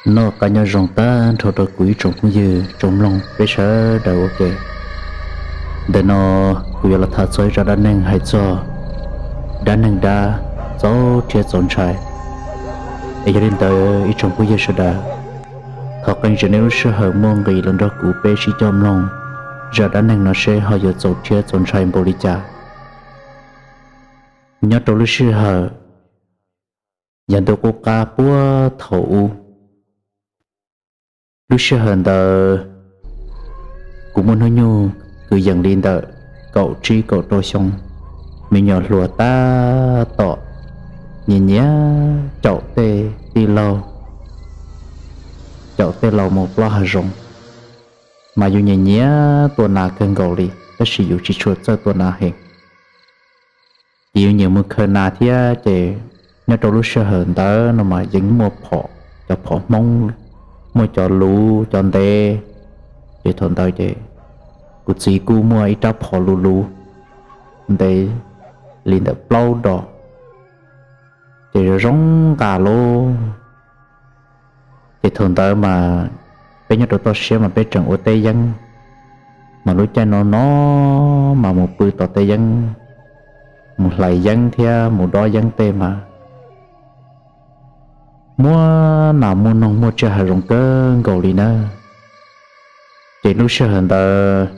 Noj qab nyob zoo tag nrho rau kuv ib tsoom phooj ywg tsoom mloog peb sawv daws ua ke. Ntawm no kuv yuav los tham txog ib zaj dab neeg hais txog dab neeg dab txaus rhiab txaus ntshai. Es yog li ntawd ib tsoom phooj ywg sawv daws, thov qee tsis nej lub sij hawm muaj nqis los nrog kuv peb sib coj mloog zaj dab neeg no seb ho yuav txaus rhiab txaus ntshai npaum li cas. Nyob rau lub sij hawm yog ntu qub qab puag thaum ub, lub sij hawm ntawd kuv muaj hnub nyoog kwv yees li ntawm kaum tsib kaum rau xyoo, me nyuam hluas tab tom nyiam nyiam caum tej tij laug, caum tej laus mus plob hav zoov, mas yus nyiam nyiam tua nas kawg nkaus li tab sis yus tsis tshua txawj tua nas heev. Ces yus nyiam mus khaws nas thiab ces nyob rau lub sij hawm ntawd no mas yeej muaj phom, cov phom Hmoob, muaj cov luv cov ntev. Ces thaum ntawd ces kuv txiv kuj muaj ib rab phom luv luv ntev li ntawm plaub dos, ces zoo nqa lauj. Ces thaum ntawd mas peb nyob rau toj siab mas peb tseem ua teb yeeb, mas lub caij no no mas mus pw tom teb yeeb, mus hlais yeeb thiab mus dob yeeb tej mas muaj nas muaj noog muaj tsiaj hav zoov kawg nkaus li na. Ces lub sij hawm ntawd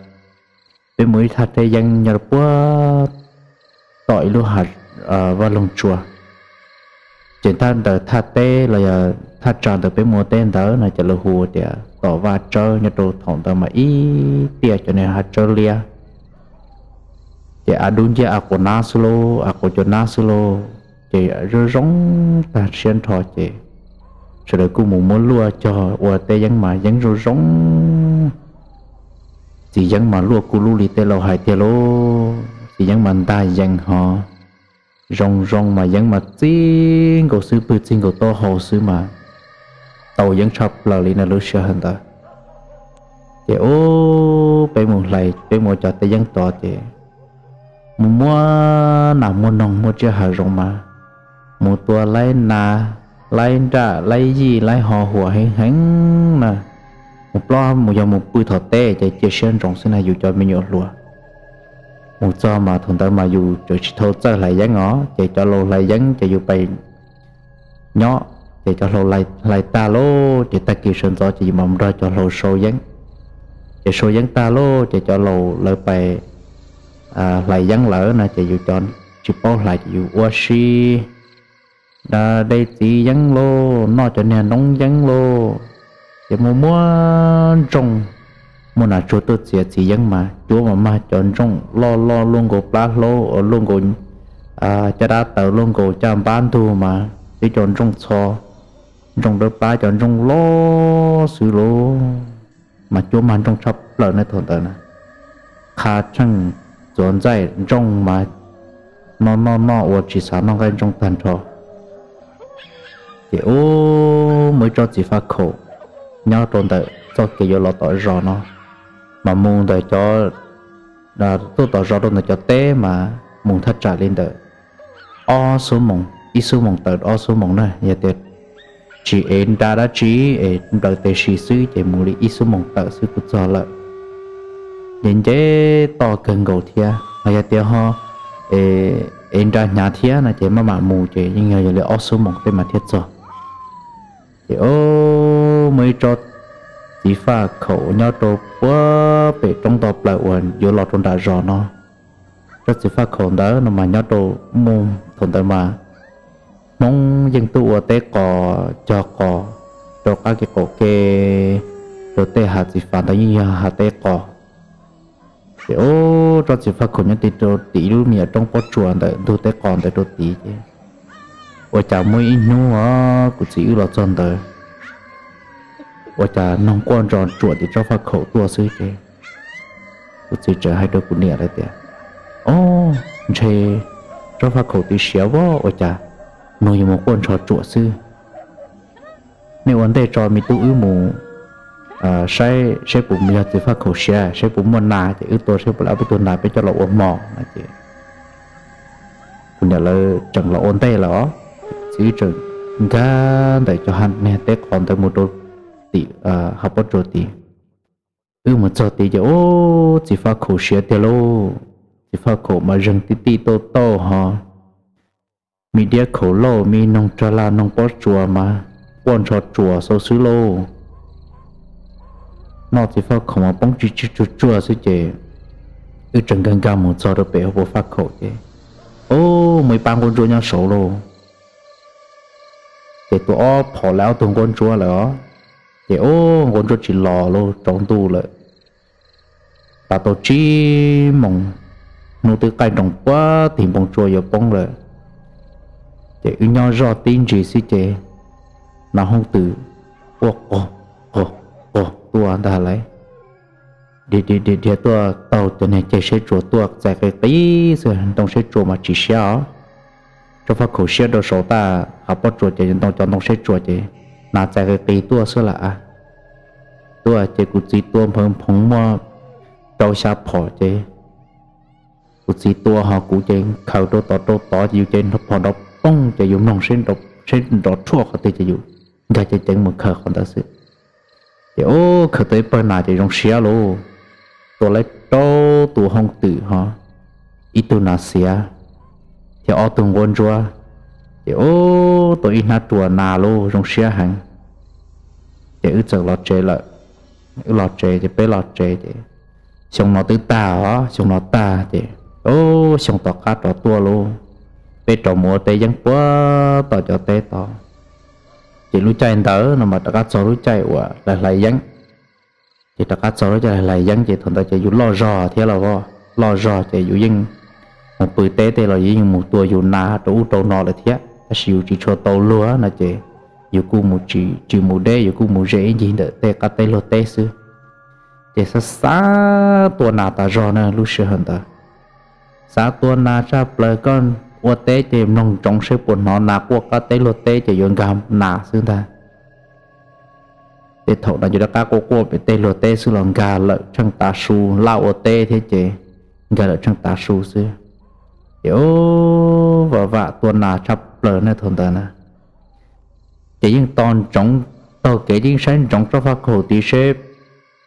peb mus ib thaj teb yeeb nyob rau puag tom ib lub vaj loog tsua. Ces thaj ntawd thaj teb los yog thaj tsam ntawd peb mus ua teb ntawd no ces lawv hu tias tom vaj tsawb, nyob rau thaum ntawd mas ib tiaj cov niag hav tsawb liab. Ces av dub nciab av quas nab xwb lauj, av quas cua nab xwb lauj. Ces zoo zoo tag siab nrho ces sawv daws kuj mus muab luaj cog ua teb yeeb mas yeeb zoo zoo. Txiv yeeb mas luaj kuj lub li tej laus hais tiag lauj, txiv yeeb mas ntag yees hov, zoo zoo mas yeeb mas txij nkaus xwb, pwg txij nkaus taub hau xwb mas tau yeeb tshaj plaws li na lub sij hawm ntawd. Ces ub, peb mus hlais, peb mus ua cov teb yeeb tod ces mus muaj nas muaj noog muaj tsiaj hav zoov mas mus tua laib nas, laib nraj, laib yij, laib ho huam heev heev na. Mus plob mus yog mus pw thaum teb ces cia siab ntsoov xwb na yus cov me nyuam hluas. Mus txog mas thaum ntawd mas yus tseem tsis tau txawj hlais yeeb os, ces cov laus hlais yeeb ces yus pais nyob, ces cov laus hlais tag lauj ces tag kis sawv ntxov ces yus mam nrog cov laus sau yeeb. Ces sau yeeb tag lauj ces cov laus lawv pais hlais yeeb lawm no ces yus cov tsis paub hlais ces yus ua si da dej txiv yeeb lauj, noj cov niag noob yeeb lauj. Ces muaj muaj ntsooj, muaj nas tsuag tuaj txiav txiv yeeb mas cuab mas mag cov ntsooj loj loj luaj nkaus plab hlaub, luaj nkaus caj dab taws, luaj nkaus caj npab ntug mas twb cov ntsooj txho, ntsooj dawb plab, cov ntsooj loj xwb lauj. Mas cuab mag ntsooj tshaj plaws na thaum ntawd na. Qha tsheej txuav ntxaij ntsooj mas noj noj noj ua tsis xav noj nqaij ntsooj tag nrho. Ces ub, muaj ib tsob txiv faj khaum nyob rau ntawm txoj kev yuav los tom zos no, mas mus ntawm cov, tuaj tom zos rau ntawm cov teb mas mus thaj tsam li ntawm ob xuab moos, ib xuab moos tawm ob xuab moos na. Yog tias tsis ev nra dab tsi es nplawm tes si xwb ces mus li ib xuab moos tawm xwb kuj txog lawm. Ces nce toj kawg nkaus thiab, ho yog tias ho ev nra hnyav thiab no ces maj mam mus ces yeej yog li ob xuab moos tej mas thiaj txog. Ces ub, muaj ib tsob txiv faj khaum nyob rau puag pem roob toj plaws uas yuav los rau nram zos no. Tsob txiv faj khaum ntawd no mas nyob rau, mus thaum ntawd mas Hmoob yeej tuaj ua teb qos cog qos rau qab kev qaum ke, rau tej hav txiv fav ntawd yeej yog hav teb qos. Ces ub, tsob txiv faj khaum nyob ti rau tim lub me nyuam roob pob tsuas ntawm ntug teb qos ntawd rau tid ces ua cas muaj ib hnub os kuv txiv wb los txog ntawd, ua cas noog quaj nroo tsuam tim tsob faj khaum tuaj xwb ces kuv txiv txawm hais rau kuv niam lawv tias, Ob, ntshe tsob faj khaum twb siav voj, ua cas noog yuav mus quaj nroo tsuam xwb. Nej ua ntej tso me tub wb mus saib seb puas yog txiv faj khaum siav, seb puas muaj nas ces wb tua seb puas lawv ob peb tug nas peb coj los ua hmo no ces kuv niam lawv tseem los ua ntej lawm os. Txiv wb tseem nkag ntawm cov hav niag teb qos ntawd mus rau tim hav pob tsuas tid. Wb mus txog tid ces ub, txiv faj khaum siav tiag lauj. Txiv faj khaum mas zeeg tij tij tauj tauj ho, me diab khaum lauj, me noog rag lag noog pob tsuas mas quaj ntsho tsuas xau xwb lauj. Noj txiv faj khaum mas poob tsis tsis tsuag tsuag xwb ces wb tseem nkag nkag mus txog rau pem hauv paus faj khaum ces ub, muaj ib pab nquab ntsuab nyob saud lauj. Ces tua ob phom lawm ob tug nquab ntsuab lawm os. Ces ub, nquab ntsuab tsis los lauj, tsaus ntuj lawm. Tav tau tsib moos, hnub twb qaij nroos puag tim npoo tsua yuav poob lawm. Ces wb nyob zoj tib ntsis xwb ces nas hooj twm quaj qog qog qog tuaj ntag lauj. Dhia dhia dhia tuaj taug cov niag ceg seb tsuas tuaj txais qis qis xwb, ntoo seb tsuas mas tsis siab os. Tsob faj khaum siab rau saud tag hav pob tsuas ces ntoo cov ntoo seb tsuas ces nas txais qis qis tuaj xwb lawm. Tuaj ces kuv txiv tua nphawv phoov muaj rau xya phom ces kuv txiv tua ho kuv ces khaws rau tod rau tod ces yus ces phom nrov poog ces yus mloog seb nrov rhuaj qhov twg ces yus nkag ceev ceev mus khaws qhov ntawd xwb. Ces ub, khaws tau ib pawg nas ces zoo siab lauj. Tua lawv rau tus hooj twm ho ib tug nas xiav thiab ob tug nquab ntsuab. Ces ub, tua ib hnab ruas nas lauj, zoo siab heev. Ces wb txawm los tsev lawm. Wb los tsev ces peb los tsev ces xyoo no twb tag os, xyoo no tag ces ub, xyoo tom qab rov tuaj lauj, peb rov mus ua teb yeeb puag tom cov teb tod. Ces lub caij ntawd no mas rov qab txog lub caij uas hlais hlais yeeb. Ces rov qab txog lub caij hlais hlais yeeb ces thaum ntawd ces yus loj zog thiab los as, loj zog ces yus yeej mus pw teb tej los yus yeej mus tua yus nas rau ub rau no lawm thiab, tab sis yus tsis tshua tau luag no ces yus kuj mus tsis mus deb, yus kuj mus ze ib ncig ntawm tej qab teb luag teb xwb. Ces xav xav tua nas tas zog na lub sij hawm ntawd. Xav tua nas tshaj plaws, koj ua teb ces mloog ntsoov seb puas hnov nas quaj qab teb luag teb ces yuav nkag nas xwb ntag. Ces thaum no ces rov qab quaj quaj pem tej luag teb xwb los nkag lawm tsheej tav su, laj ua teb thiab ces nkag lawm tsheej tav su xwb. Ces ub, vam vam tua nas tshaj plaws na thaum ntawd na. Ces yeej tos ntsoov, taug kev yeej saib ntsoov tsob faj khaum tid seb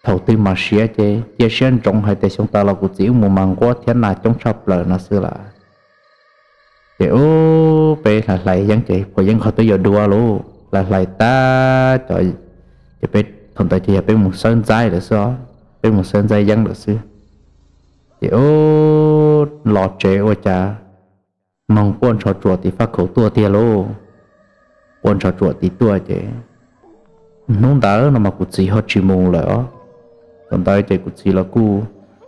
thaum twg mas siav ces cia siab ntsoov hais tias xyoo tas los kuv txiv wb mus mas nquab thiab nas coob tshaj plaws no xwb lawm. Ces ub, peb hlais hlais yeeb ces phuam yeeb qhov twb yuav duav lauj, hlais hlais tag cov, ces peb thaum ntawd ces yog peb mus xawb ntxaib lawm xwb os, peb mus xawb ntxaib yeeb lawm xwb. Ces ub, los tsev ua cas mloog quaj ntsho tsuas tim faj khaum tuaj tiag lauj. Quaj ntsho tsuas tim tuaj ces hnub ntawd no mas kuv txiv ho tsis mus lawm os. Thaum ntawd ces kuv txiv los kuj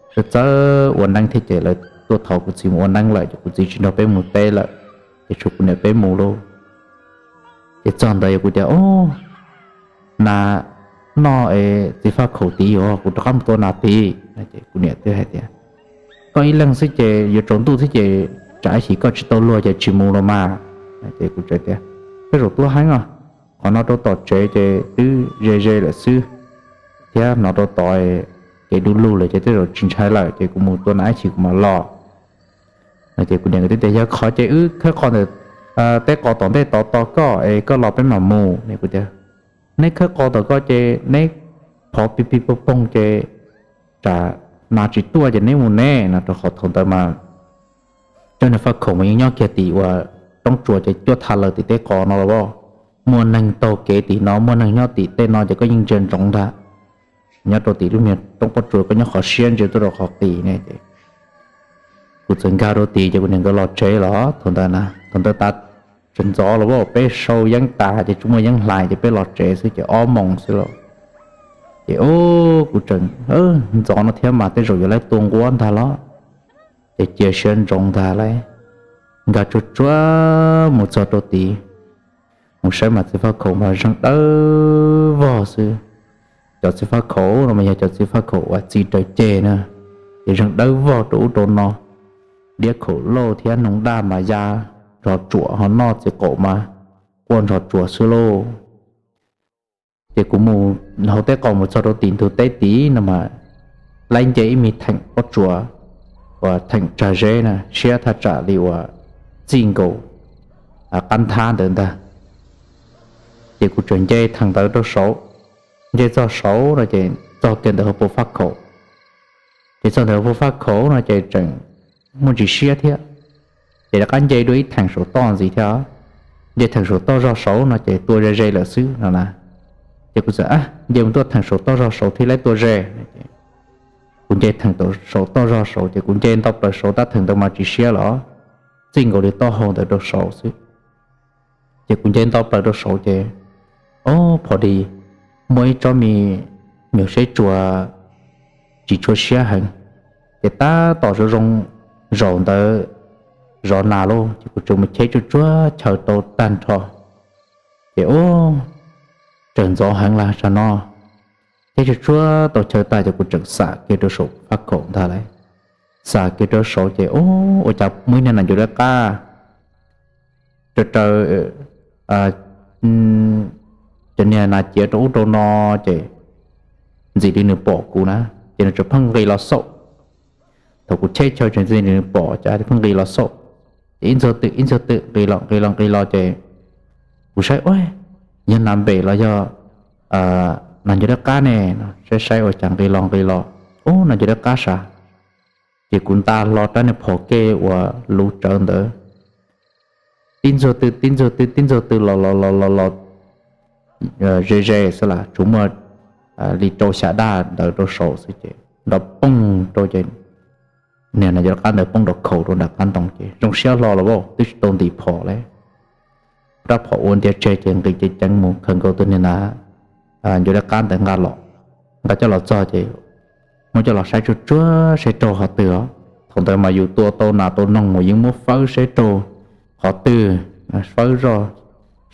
txawj txawj ua neeb thiab ces lawv tuaj thov kuv txiv mus ua neeb lawm ces kuv txiv tsis nrog peb mus teb lawm, ces tshuav kuv niam peb mus lauj. Ces txog ntawd yog kuv tias, Ub, nas noj es txiv faj khaum tid os, kuv rov qab mus tua nas tid. Ces kuv niam twb hais tias, Koj ib leeg xwb ces yuav tsaus ntuj thiab ces tsam ib chim koj tsis tau luag ces tsis mus los mas. Ces kuv txawm tias, Tej zaum tuab heeb os, qhov no rau tom tsev ces twb ze ze lawm xwb, thiab hnov rau tod kev du lug lawm ces tej zaum tsis ntshai lawm ces kuv mus tua nas ib chim kuv mam los. No ces kuv niam nkawd twb tias, Yog qhov ces wb khawb qos ntawm teb qos tom ntej tod tos koj es koj los peb mam mus. Kuv tias, Neb khawb qos tom koj ces neb phov pig pig poog poog ces tsam nas tsis tuaj ces neb mus ne, no rau qhov thaum ntawd mas cov niag faj khaum mas yeej nyob kiag tim uas roob tsuas ces cuab tha lawm tim teb qos no los as. Muaj neeg taug kev tim no, muaj neeg nyob tim tej no ces koj yeej ntsia ntsoov ntag. Nyob rau tim lub niag roob pob tsuas koj nyob qhov siab ntsia tuaj rau qhov qis ne ces kuv txawm nkag rau tid ces kuv niam nkawd los tsev los thaum ntawd na, thaum ntawd tas tseem ntxov los as, peb sau yeeb tas ces tsis muaj yeeb hlais ces peb los tsev xwb ces ob moos xwb los. Ces ub, kuv tseem ntxov no thiab mas tej zaum yuav lawv tua nquab ntag los, ces cia siab ntsoov ntag lauj. Nkag tsuag tsuag mus txog rau tid, mus saib mas txiv faj khaum mas zeeg dawb vog xwb. Cov txiv faj khaum no mas yog cov txiv faj khaum uas txi raws ceg na, ces zeeg dawb vog rau ub rau no, diab khaum lauj thiab noog daj mas ya zov tsuam ho noj txiv qaum mas quaj ntsho tsuas xwb lauj. Ces kuv mus hauv teb qos mus txog rau tim ntug teb tid no mas laib nce ib me theem pob tsuas uas theem tsag zeb na, siab thaj tsam li uas txij nkaus qab nthab ntawd ntag. Ces kuv tseem nce theem ntawd rau saud, nce txog saud no ces txog kiag ntawm hauv paus faj khaum. Ces txog ntawm hauv paus faj khaum no ces tseem muaj ntsis siab thiab, ces rov qab nce dua ib theem saum toj ntxiv thiab. Nce theem saum toj zog saud no ces tua ze ze lawm xwb no na. Ces kuv txawm nce mus tuaj theem saum toj zog saud thiab lawv tua ze. Kuv nce theem saum toj zog saud ces kuv nce nto plaws saud tab theem ntawd mas tsis siab los, txij nkaus li taub hau ntawd rau saud xwb. Ces kuv nce nto plaws rau saud ces, o, pho di muaj ib tsob me nyuag seb tsuas tsis tshua siab heev, ces tab tom zoo zoo zaum ntawd zov nas lauj, ces kuv tseem mus cheb tsuj tsuag chaw tau tag nrho. Ces, o, tseem ntxov heev lawm tsam no. Cheb tsuj tsuag tau chaw tag ces kuv tseem xam kiag rau saum faj khaum ntag lauj. Xam kiag rau saud ces, o, ua cas muaj ib niag nas ncuav dawb qab raws raws cov niag nas ciav rau ub rau no, ces ntxim li nws pom kuv na, ces nws tseem pheej nqis los xauj. Thaum kuv cheb chaw ces ntxim li nws pom ces pheej nqis los xauj. Ces ib ntxuag twm ib ntxuag twm nqis los nqis los nqis los ces kuv saib, o, yog nas npem los yog nas ncuav dawb qab ne no, saib saib ua cas nqis los nqis los, o, nas ncuav dawb qab sav. Ces kuv nta hlo rab niag phom kej uas luv tsawv ntawd, tib ntxuag twm tib ntxuag twm tib ntxuag twm los los los los los ze ze xwb las, tsuas muaj li rau xya daj ntawd rau saud xwb ces nrov poog rau ces niag nas ncuav dawb qab ntawd poob rau khaus rau nram qab ntoo ces zoo siab hlo los as, twb tsis tau ntim phom lawm. Rab phom ua ntiag tseg ces nqis ceev ceev mus khawm nkaus tus niag nas ncuav dawb qab ntawd nqa los, nqa coj los txog ces muab coj los saib tsuj tsuag seb raug qhov twg os. Thaum ntawd mas yus tua tau nas tau noog mas yeej muab fawb seb raug qhov twg, fawb zoj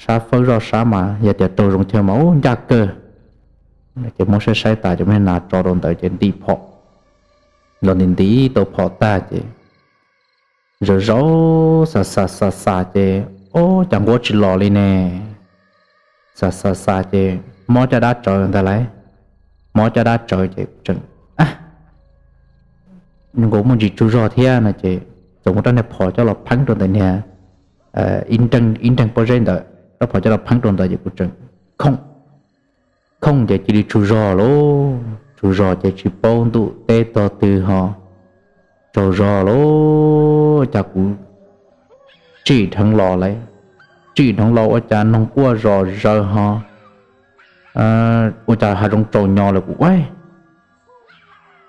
sab fawb zoj sab mas yog tias raug zoo chaw mas ub ncaj kawg. Ces muab saib saib tas ces muab nas tso rau ntawd ces ntim phom. Los ntim ntim tau phom tag ces zaum zaum xav xav xav xav ces, o, cas nquab tsis los li ne. Xav xav xav ces mob caj dab tsawv ntag lauj. Mob caj dab tsawv ces tseem, nkaus muaj ntsis tsaug zog thiab no ces txawm muab rab niag phom coj los pheeb rau ntawm niag ib nreeg pob zeb ntawd, rab phom coj los pheeb rau ntawd ces kuv tseem khooj, khooj ces cia li tsaug zog lauj. Tsaug zog ces tsis paub ntuj teb tog twg ho tsaug zog lauj, cas kuv tsim dheev los lawm. Tsim dheev los ua cas noog quaj zom zaws ho, ua cas hav zoov tsaus nyo lawm kuv ua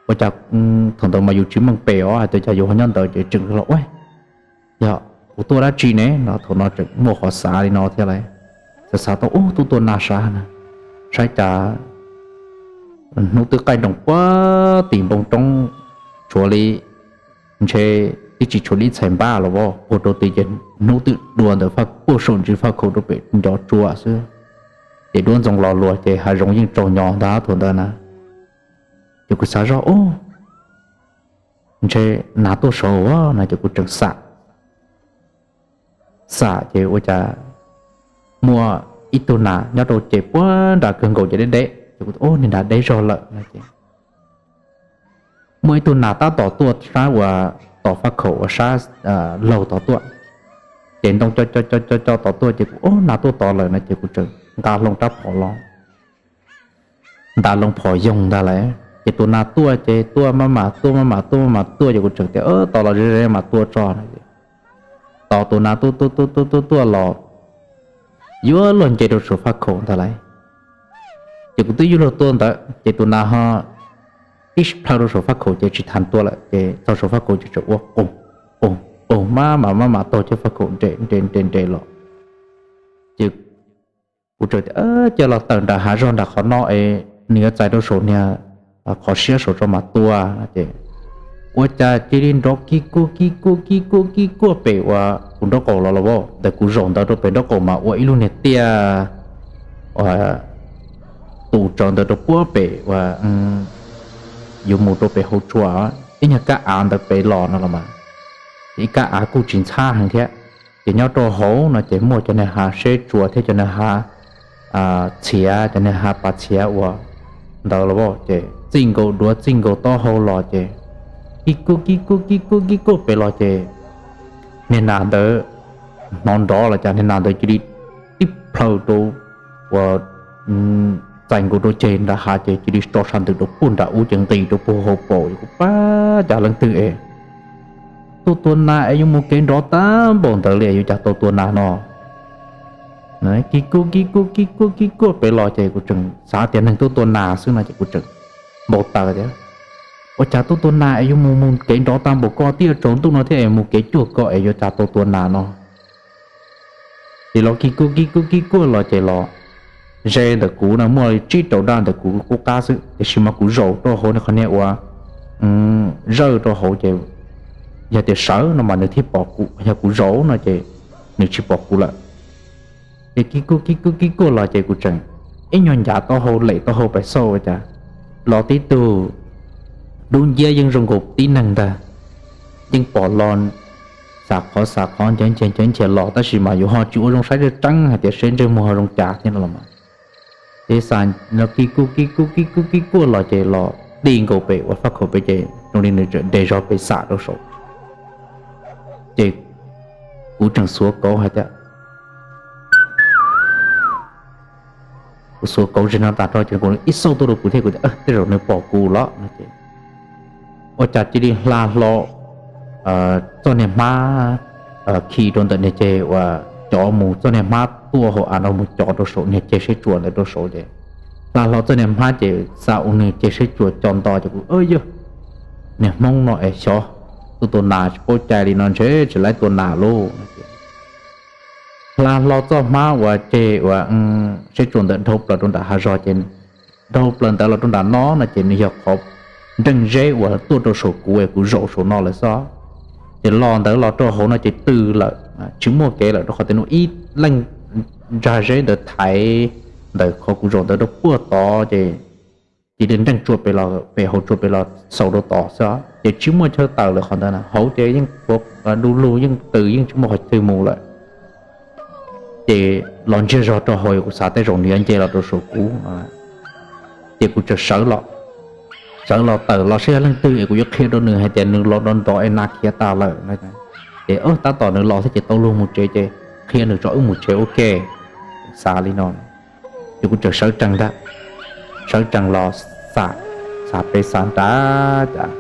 ua cas thaum ntawd mas yus tsis meej pem os, hais tias cas yus ho nyob ntawd ces tseem los ua, yog kuv tuaj dab tsi ne no, thaum no tseem muaj qhov xav li no thiab lauj. Xav xav tau ub twb tuaj nas sav na, saib cas hnub twb qaij nroos puag tim npoo roob, tshuav li, ntshe twb tsis tshuav li ib txhais npab los as, puag rau tid ces hnub twb dua ntawm puag saum ntsis faj khaum rau pem ncov tsua xwb. Ces duab ntxoo los luas ces hav zoov yeej tsaus nyo ntag thaum ntawd na. Ces kuv xav zoj ub, ntshe nas tuaj saud no ces kuv tseem xam, xam ces ua cas muaj ib tug nas nyob rau ces puag nram kawg nkaus ces deb deb ces kuv, ub, niag nrad deb zog lawm no ces muaj ib tug nas tab tom tuaj sab uas tom faj khaum uas sab laug tod tuaj. Ces ntoo co co co co tod tuaj ces kuv, ub, nas tuaj tod lawm no ces kuv tseem nqa hlo rab phom los, nqa hlo phom yoog ntag lauj. Ces tus nas tuaj ces tuaj maj mam tuaj maj mam tuaj maj mam tuaj ces kuv tseem tias, tos los ze ze mam tua tso no. Tos tus nas tuaj tuaj tuaj tuaj tuaj tuaj los yuav luag nce rau saum faj khaum ntag lauj. Ces kuv twb yuav luag tua ntawd ces tus nas ho tib plhaw rau saum faj khaum ces tsis tau tua lawm ces txog saum faj khaum ces tseem ua qus qus qus maj mam maj mam taug cov faj khaum nres nres nres nres los. Ces kuv tseem tias, cia los tawm nram hav zog nram qhov no es nws yuav txais rau saum niag qhov siab saum tso mas tua no ces ua cas cia li nrov kib kuaj kib kuaj kib kuaj kib kuaj pem uas kuv nraub qaum los los as. Ntawm kuv zaum ntawd rau pem nraub qaum mas ua ib lub niag tiaj uas tus tsawv ntawd rau puag pem uas yuav mus rau pem hauv tsua, ib nyuag kab av ntawd pem los no los mas, ces ib kab av kuj tsis ntxhab heev thiab. Ces nyob rau hauv no ces muaj cov niag hav seb tsuas thiab cov niag hav txhiav, cov niag hav pas txhiav uas ntawd los as, ces txij nkaus duav txij nkaus taub hau los ces kib kuaj kib kuaj kib kuaj kib kuaj pem los ces niag nas ntawd hnov nrov los cas niag nas ntawd cia li tib plhaw rau uas txais nkaus rau ceg nram hav ces cia li tso tshav ntws rau puag nram ub ces nqis rau puag hauv paus. Kuv pab, cas leej twg es tuaj tua nas es yuav mus kev nrov tag npaum ntawd li, yuav cas tau tua nas no. Kis kuj kis kuj kis kuj kis kuj pem los ces kuv tseem xav tias neeg tuaj tua nas xwb no ces kuv tseem npau taws tias ua cas tuaj tua nas es yuav mus mus kev nrov tag npaum ko, twb yuav tsaus ntuj no thiab es mus kev cuag ko es yuav cas tau tua nas no. Ces los kis kuj kis kuj kis kuj los ces los ze ntawm kuv no muaj tsib rau daj ntawm kuv qub qab xwb, tiam sis mas kuv zaum rau hauv qhov niag uas zawj rau hauv ces yog tias sawv no mas nws thiaj pom kuv, yog kuv zaum no ces nws tsis pom kuv lawm. Ces kis kuj kis kuj kis kuj los ces kuv tseem ib nyuag ncav taub hau lem taub hau pais xauj ua cas los tib tug dub nciab yeej zoo nkaus tib neeg ntag, yeej pom los xav qhov xav qhov ncav ncav ncav ncav los tab sis mas yus ho tsis ua zoo saib tseeb tseeb hais tias seb ntsej muag ho zoo cas thiab no los mas. Ces xav los kis kuj kis kuj kis kuj kis kuj los ces los ti nkaus pem uas faj khaum pem ces zoo li nws tseem de zog pem xam rau saud. Ces kuv tseem xuav kauv hais tias, kuv xuav kauv zig no tas rau ces kuv ib xauj tuaj rau kuv thiab kuv tias tej zaum nws pom kuv los no ces ua cas cia li hla hlo txoj niag hmab khi rau ntawm niag ceg uas cov mus, txoj niag hmab tuaj hauv av no mus cov rau saum niag ceg seb tsuas ntawd rau saud ces hla hlo txoj niag hmab ces xa ua nws ceg seb tsuas co nto ces kuv, yog niag hmoob no es xyov tuaj tua nas tsis paub cai li no ntshe tsis laib tua nas lauj no ces hla hlo txoj hmab uas ceg uas seb tsuas ntawd dhau plaws rau nram hav zog ces dhau plaws ntawd los rau nram no no ces nws yog qhov nreej zeb uas tuaj rau saum kuv es kuv zaum saum no lawm xwb. Ces los ntawd los rau hauv no ces tws lawm, tsis muaj kev lawm rau qhov tias nws ib leej ntsag zeb ntawd thaiv ntawm qhov kuv zaum ntawd rau puag tod ces cia li nreej tsua pem los pem hauv tsua pem los xaus rau tod xwb ces tsis muaj chaw tawm lawm qhov ntawd na, hauv ces yeej du lug yeej tws yeej tsis muaj qhov twg mus lawm. Ces los ntsiag zog rau hauv kuv xav tej zaum nws yuav nce los rau saum kuv no ces kuv tseem sawv los, sawv los tawm los saib yog leej twg es kuv yuav qhia rau nws hais tias nws los nrov nrov es nas khiav tas lawm. Ces tab tom nws los thiab ces tau luag mus tsev ces qhia nws tso wb mus tsev ua ke. Xav li no ces kuv tseem sawv tsees ntag, sawv tsees los xam, xam pem xam nrad cas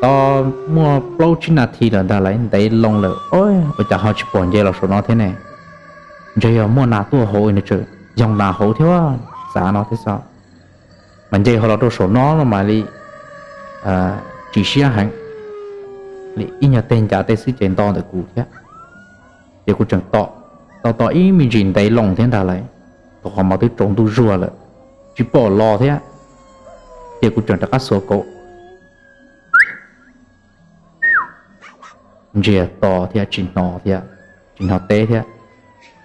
tau muaj plaub tsib nas this lawm ntag lauj, ntev loo lawm ua cas ho tsis pom nce los saum no thiab ne. Ntshe yog muaj nas tuaj hauv nws tseem yoog nas hauv thiab, xav no thiab xwb. Mas nce ho los rau saum no no mas li tsis siab heev li, ib nyuag teg ncas tej xwb ces nto ntawm kuv thiab. Ces kuv tseem tos, tos tos ib me ntsis ntev loo thiab ntag lauj, thaum qhov mas twb tsaus ntuj zuag lawm, tsis pom los thiab. Ces kuv tseem rov qab xuav kauv, ntsiag to thiab tsis hnov thiab, tsis hnov teb thiab.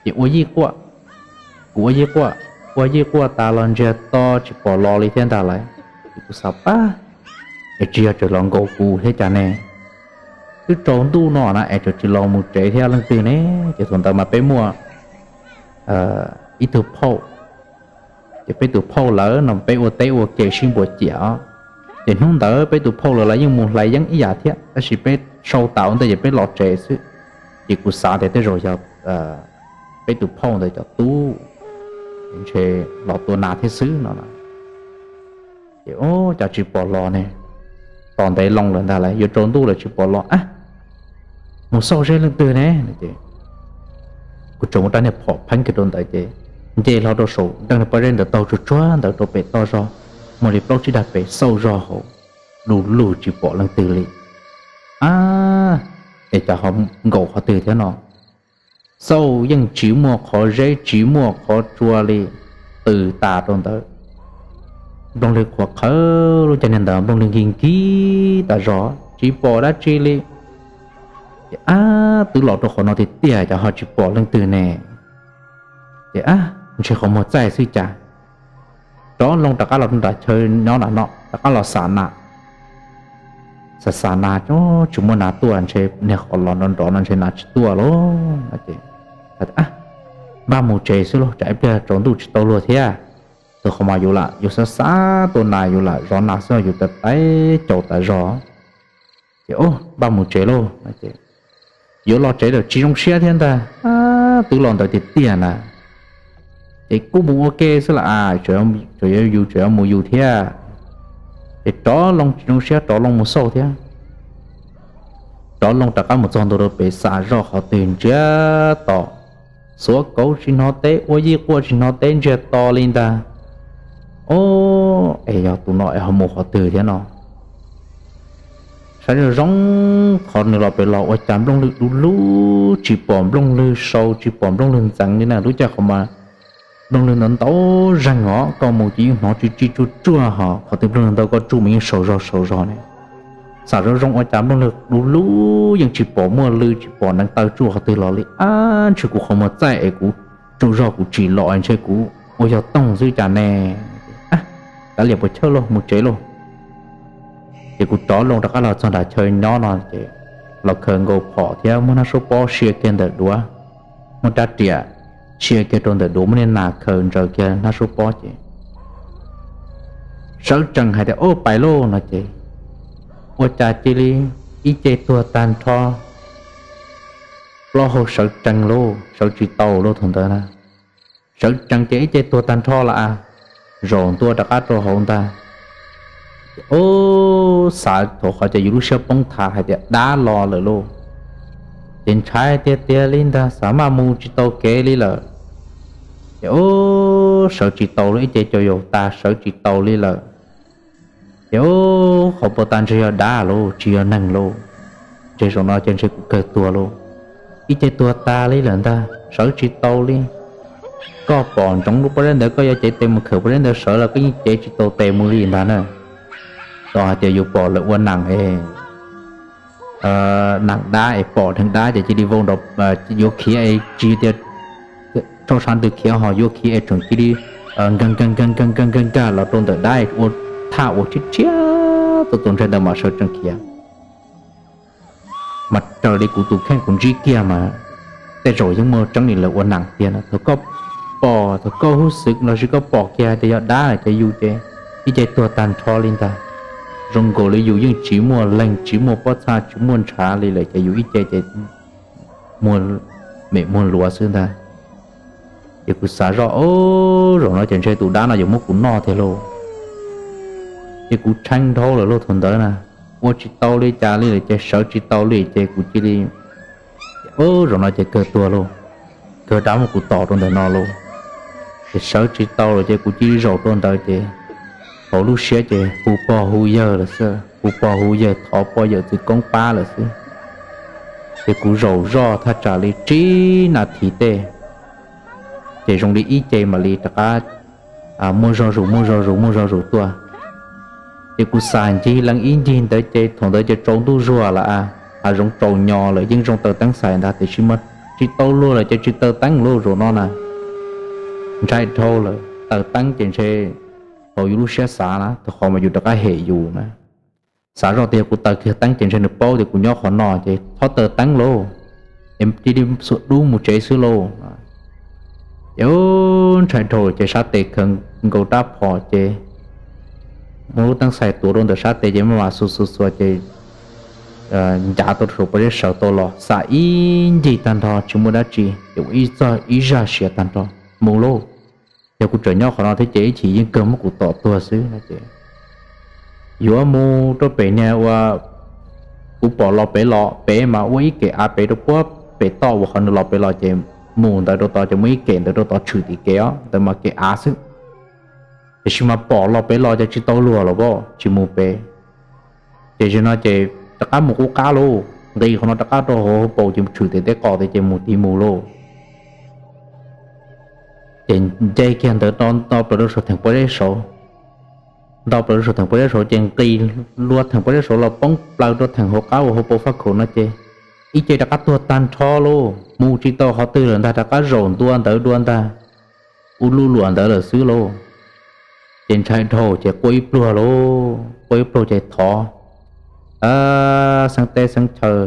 Ces ua yij quaj, kuv ua yij quaj, ua yij quaj tas los ntsiag to tsis pom los li thiab ntag lauj. Ces kuv xav pab es tsis yog tseem los nkaum kuv thiab cas ne, twb tsaus ntuj no na es tseem tsis los mus tsev thiab leej twg ne. Ces thaum ntawd mas peb muaj ib tug phauj, ces peb tus phauj lawv no peb ua teb ua ke sib npuas ciam os. Ces hnub ntawd peb tus phauj lawv los yeej mus hlais yeeb ib yam thiab tab sis peb sau tas ua ntej ces peb los tsev xwb. Ces kuv xav tias tej zaum yog peb tus phauj ntawd cov tub ntshe los tua nas thiab xwb no. Ces ua cas tsis pom los ne, tos ntev loo lawm ntag lauj, yuav tsaus ntuj lawm tsis pom los, mus xauj seb leej twg ne. Kuv tseem muab rab niag phom pheeb kiag rau ntawd ces nce hlo rau saum nreej pob zeb ntawd taug tsuag tsuag ntawd rau pem toj zog, muaj li plaub tsib dag pem xauj zog hauv, du lug tsis pom leej twg li. Ab, es cas ho nkaum qhov twg thiab no? Xauj yeej tsis muaj qhov zeb tsis muaj qhov tsua li, tws tas rau ntawd. Nplooj li qhuav qhawv lub caij niag ntawd nplooj li nkig nkig tas zog tsis pom dab tsi li. Ces ab, twb los rau qhov no tiag tiag cas ho tsis pom leej twg ne. Ces ab, ntshe qhov muag txaij xwb cas. Rov loo rov qab los rau nram chaw nyob nram no rov qab los xam nas. Xam xam nas tsis muaj nas tuaj, ntshe niag qhov los nrov nrov no ntshe nas tsis tuaj lauj no ces npaj mus tsev xwb lauj, tsam ib pliag tsaus ntuj tsis tau luag thiab. Thaum qhov mas yus lam yus xav xav tua nas yus lam zov nas xwb yus tais tais caus tas zog. Ces npaj mus tsev lauj no ces yuav los tsev lawm tsis zoo siab thiab ntag, twb los ntawd tiag tiag na. Ces kuj mus ua ke xwb las as, tseem yog yus tseem yuav mus yus thiab. Ces rov loo tsis zoo siab rov loo mus xauj thiab. Rov loo rov qab mus txog ntua rau pem, xav zoj qhov twg ntsiag to, xuav kauv tsis hnov teb, ua yij quaj tsis hnov teb, ntsiag to li ntag. Ob, es yog tus no es ho mus qhov twg thiab no? Saib zoo zoo qhov nws los pem los ua cas nplooj lwg du lug, tsis pom nplooj lwg sau, tsis pom nplooj lwg ntxeev li na. Lub caij qhov mas nplooj lwg ntau ntau zeeg os, koj mus ces yeej hnov tsis tsis tsuj tsuaj hos, qhov twg nplooj lwg ntau koj tsuj mas yeej sau zog sau zog ne. Xav zoo zoo ua cas nplooj lwg du lug yeej tsis pom muaj lw tsis pom neev taw tsuj qhov twg los li. Ab, ntshe kuv qhov muag txaij es kuv tsaug zog kuv tsim los ntshe kuv ua yog toog xwb cas ne. Kav liam puas chawj lauj, mus tsev lauj. Ces kuv rov loo rov qab los txog nram chaw nyob no ces los khaws nkaus phom thiab muab hnab suab pob sia kiag ntawm duav, muab rab riam sia kiag rau ntawm duav, muab niag nas khaws ntsaws kiag hnab suab pob ces sawv tsees hais tias, Ob, pais lauj no ces ua cas cia li ib ce tuag tag nrho plaub hau, sawv tsees lauj, sawv tsis tau lauj thaum ntawd na. Sawv tsees ces ib ce tuag tag nrho lawm, zaum ntua rov qab rau hauv ntag. Ces ob, xav thaum qhov ces yus lub siab poob thav hais tias dab los lawm lauj. Ces ntshai tiag tiag li ntag, xav maj mus tsis tau kev li lawm. Ces ob, sawv tsis tau lauj, ib ce cov yaus tas sawv tsis tau li lawm. Ces ob, qhov puag ta ntshe yog dab lauj, tsis yog neeg lauj. Ntshe zaum no ces ntshe kuv kawg tuag lauj. Ib ce tuag tag li lawm ntag, sawv tsis tau li. Koj pom ntsoov lub pob zeb ntawd koj yuav cev tes mus khawm pob zeb ntawd sawv los koj yeej cev tsis tau tes mus li ntag na. Tau hais tias yus pom lawv ua nam es nam dab es pom dheev dab ces cia li vau nrov, yuav khiav es tsis tias tso sab ntws khiav ho yuav khiav es tseem cia li nkag nkag nkag nkag nkag nkag los rau ntawm dab ua thaj ua tshiab tshiab tuaj tus ntshai ntawd mas sawv tsees khiav. Mas raws li kuv tus kheej kuv ntsib kiag mas tej zaum yeej muaj tseeb li lawv ua nam tiag na. Thaum koj pom, thaum koj hub xwm lossis koj pom kiag hais tias yog dab ces yus ces ib ce tuag tag nrho li ntag. Zoo nkaus li yus yeej tsis muaj leeg, tsis muaj pob txha, tsis muaj ntshav li lawm ces yus ib ce ces muag mem muag luav xwb ntag. Ces kuv xav zoj, Ob, zaum no ces ntshe tus dab no yuav muab kuv noj tiag lauj. Ces kuv tshee dhau lawm lauj thaum ntawd na, ua tsis tau li cas li lawm ces sawv tsis tau li ces kuv cia li, Ob, zaum no ces kawg tuag lauj, kawg dab muab kuv tom rau ntawm no lauj. Ces sawv tsis tau lawm ces kuv cia li zaum rau ntawd ces hauv lub siab ces hu pog hu yawg lawm xwb, hu pog hu yawg thov pog yawm txwv koob pab lawm xwb. Ces kuv zaum zoj thaj tsam li tsib nas this tej, ces zoo li ib ce mam li rov qab muaj zog zus muaj zog zus muaj zog zus tuaj. Ces kuv xav ncig lees ib ncig ntawd ces thaum ntawd ces tsaus ntuj zuag lawm, hav zoov tsaus nyo lawm, yeej zoo taws teeb xais ntag tiam sis mas tsis tau luag lawm ces tsis taws teeb lauj zaum no na. Ntshai dhau lawm, taws teeb ces ntshe thaum yus lub siab xav na thaum qhov mas yus rov qab hem yus na. Xav zoj tias kuv taws kiag teeb ces ntshe nws paub tias kuv nyob qhov no ces txhob taws teeb lauj, es cia li xuas dub mus tsev xwb lauj. Ces ntshai dhau ces sab tes khaws nkaus rab phom ces muab lub teeb xais tuav rau ntawm sab tes ces maj mam xuas xuas xuas ces ncav tau saum pob zeb sawv tau los, xav ib ncig tag nrho tsis muaj dab tsi ces ua ib txog ib zaj siav tag nrho, mus lauj. Yog kuv tseem nyob qhov no thiab ces ib chim yeej kawg muab kuv tom tuag xwb no ces yuav mus rau pem niag ua kuv pom los pem los pem mas ua ib kem av pem rau puag pem toj uas qhov nws los pem los ces mus ntawd rau tod ces muaj ib kem ntawd rau tod tshwm tim kev os, ntawd mas kev av xwb. Tiam sis mas pom los pem los ces tsis tau luag los as tsis mus pem. Ces zaum no ces rov qab mus qub qab lauj, nqis qhov no rov qab rau hauv hauv paus ces tshwm tim tej qos tias ces mus tid mus lauj. Ces nce kiag ntawd nto plaws rau saum theem pob zeb saud, nto plaws rau saum theem pob zeb saud ces nqis lua theem pob zeb saud los poob plaws rau theem hauv qab uas hauv paus faj khaum no ces ib ce rov qab tuag tag nrho lauj, mus tsis tau qhov twg lawm ntag, rov qab zaum ntua ntawd dua ntag, ua luj luam ntawd lawm xwb lauj. Ces ntshai dhau ces quaj ib pluag lauj, quaj ib pluag ces thov xeeb teb xeeb chaw,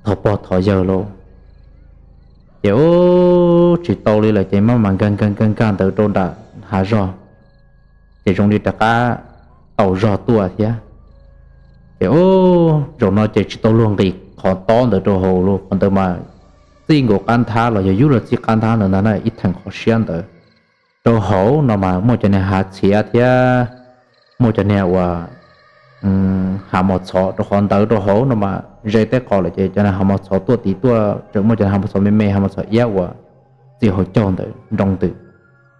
thov pog thov yawg lauj. Ces ub tsis tau li lawm ces maj mam nkag nkag nkag nkag ntawd rau nram hav zog, ces zoo li rov qab tau zog tuaj thiab. Ces ub zaum no ces tsis tau luag nqis qhov tob ntawd rau hauv lauj, qhov ntawd mas txij nkaus qab nthab los yog yub luag txij qab nthab ntawd ntag na, ib theem qhov siab ntawd. rau hauv no mas muaj cov niag hav txhiav thiab muaj cov niag uas hav mos txhov rau qhov ntawd rau hauv no mas ze tej qos lawm ces cov niag hav mos txhov tuaj tid tuaj tseem muaj cov niag hav mos txhov me me, hav mos txhov iab uas txij hauv caug ntawd nroo ntws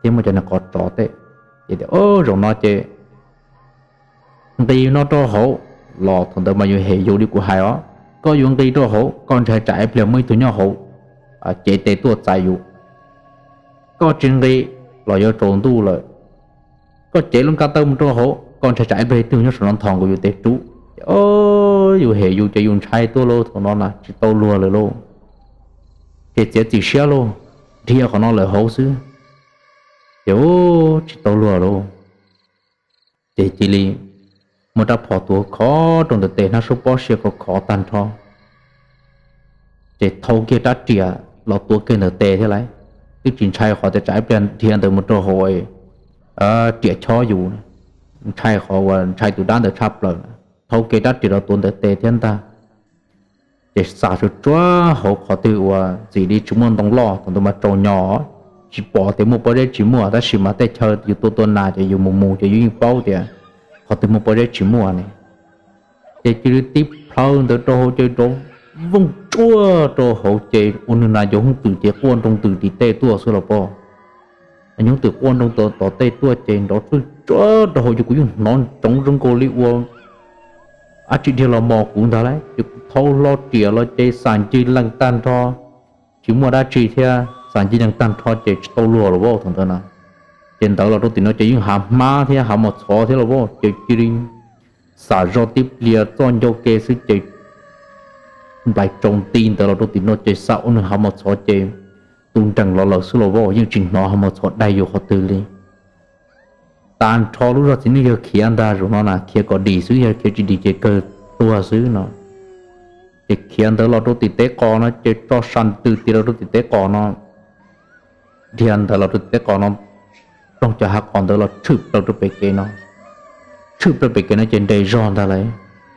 thiab muaj cov niag qos tsov tej. Ces tias, Au, zaum no ces nqis no rau hauv los thaum ntawd mas yus hem yus li kuv hais os. Koj yuav nqis rau hauv, koj ntshai tsam ib pliag muaj ib tug nyob hauv cev tes tuaj txais yus. Koj tsis nqis los yuav tsaus ntuj lawm. Koj cev lub kab tawb mus rau hauv, koj ntshai tsam ib pliag ib tug nyob saum no nthos nkaus yus tes rub. Ces yus hem yus ces yus ntshai tuaj lauj, thaum no na tsis tau luag lawm lauj. Ces txiav txim siab lauj, dhia qhov no lawm hauv xwb. Ces tsis tau luag lauj. Ces cia li muab rab phom tuav khov rau ntawm tes, hnab suab pob siav khov khov tag nrho. Ces thau kiag rab riam los tuav kiag ntawm tes thiab lauj. Twb tsis ntshai qhov tias tsam ib pliag dhia ntawd mus rau hauv riam chob yus, ntshai qhov uas ntshai tus dab ntawd tshaj plaws na. Thau kiag rab riam los tuav ntawm tes thiab ntag. Ces xa tsuag tsuag hauv qhov twg uas ntxim li tsis muaj ntoo loj, thaum ntawd mas tsaus nyo, tsis pom tias muaj pob zeb tsis muaj, tab sis mas tej chaw yus tua tua nas ces yus mus mus ces yus yeej paub tias qhov twg muaj pob zeb tsis muaj ne. Ces cia li tib plhaw ntawd rau hauv ces rov vooj tsuag rau hauv ces ua nws nas ncuv hoob twm ces quaj nroo ntws tim tej tuaj xwb los pom. Ncuv hoob twm quaj nroo tom tej tuaj ces nrov tswj tsuag rau hauv ces kuv yeej hnov ntsoov zoo nkaus li ua dab tsi dhia los mos kuv ntag lauj. Ces kuv thau hlo riam los ces xam ncig lees tag nrho, tsis muaj dab tsi thiab, xam ncig lees tag nrho ces tsis tau luag los as thaum ntawd na. Ces ntawd los rau tim no ces yeej hav hmab thiab hav mos txhov thiab los as, ces cia li xam zog tib pliag txoj ncauj ke xwb ces nplaim tsaus nti ntawd los rau tim no ces xav ua nws hav mos txhov ces tu nrees los lawm xwb los as, yeej tsis hnov hav mos txhov daig yus qhov twg li. Tag nrho lub zog txiv neej yawg khiav ntag, zaum no na khiav kom dim xwb, yog khiav tsis dim ces kawg tuag xwb no. Ces khiav ntawd los rau tim teb qos no ces tso sa ntws tis los rau tim teb qos no, dhia ntawd los rau tim teb qos no, ploog cov hav qos ntawd los tshwm plaws rau pem kev no. Tshwm plaws pem kev no ces nres zog ntag lauj,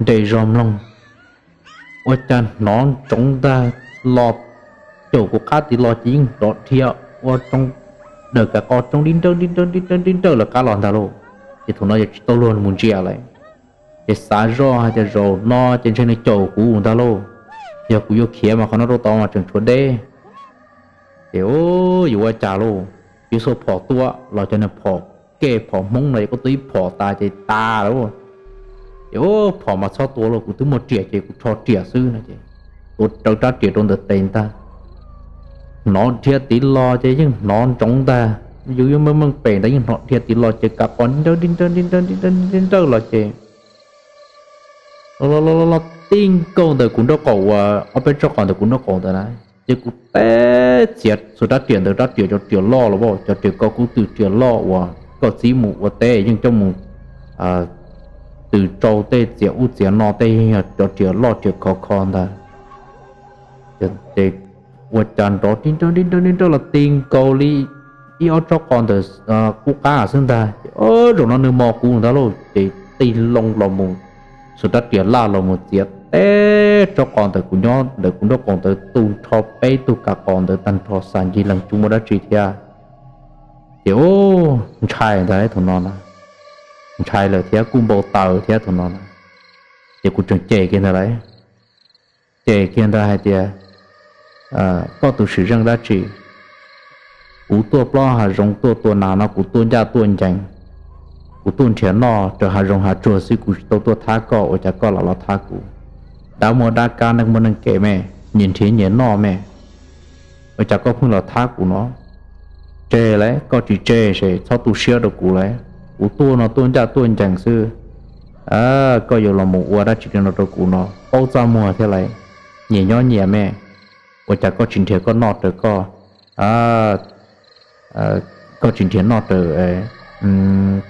nres zog mloog, ua cas hnov ntsoov ntag los caum kuv qab tid los ces yeej nrov dhia ua rau dawm kav qos tsoo dib nrawj dib nrawj dib nrawj dib nrawj lawv qab los ntag lauj. Ces thaum no yog tsis tau luag mus ntsia lawm, ces xav zoj hais tias zaum no ces ntshe nws caum kuv ntag lauj, yog kuv yuav khiav mas qhov no rau tod mas tseem tshuav deb. Ces yuav ua cas lauj, piv xoj phom tuaj los cov niag phom kej phom hmoob no es koj tua ib phom tas ces tas lawm. Ces phom mas txhob tua lauj, kuv twb muaj riam ces kuv rho riam xwb no ces tuav rawv rab riam rau ntawm tes ntag. Hnov dhia tiv los ces yeej hnov ntsoov ntag, yus yuav meej meej pem ntawd yeej hnov dhia tiv los ces kav qos nrawj nrawj nrawj nrawj los ces los los los tib nkaug ntawm kuv nraub qaum uas ob peb tsob qos ntawm kuv nraub qaum ntawd na, ces kuv teb txiav xuas rab riam ntawd, rab riam cov riam loj los as, cov riam ko kub twm riam loj uas koj txib mus ua teb yeej coj mus tws rau tej txiav ub txiav no tej yeej yog cov riam loj riam khov kho ntag. Ces ua cas nrov nrawj nrawj nrawj los ti nkaus li ib ob tsob qos ntawm qub qab xwb ntag. Ces zaum no nws mos kuv ntag lauj, ces tig loo los mus, xuas rab riam laj los mus txiav teb tsob qos ntawm kuv nyob ntawm kuv nraub qaum ntawd tu nrho peb tug kav qos ntawd tag nrho, xav ncig lees tsis muaj dab tsi thiab. Ces ntshai ntag thaum no na, ntshai lawm thiab kuj npau taws thiab thaum no na. Ces kuv tseem cem kiag ntag lauj, cem kiag ntag hais tias, koj tus sim zeej dab tsi? Kuv tuaj plob hav zoov tuaj tua nas no kuv tuaj ncaj tuaj ncees, kuv tuaj nrhiav noj raws hav zoov hav tsuag xwb, kuv tsis tau tuaj thab koj, ua cas koj lam los thab kuv? Dab muaj dab kab, neeg muaj neeg kev me, nyias nrhiav nyias noj me, ua cas koj pheej los thab kuv no? Tseg lauj, koj tsis tseg ces txhob tu siab rau kuv lauj. Kuv tuaj no tuaj ncaj tuaj ncees xwb, koj yuav los mus ua dab tsi li no rau kuv no? Paub txaj muag thiab lauj, nyias nyob nyias me, ua cas koj tsis nrhiav koj noj raws koj, koj tsis nrhiav noj raws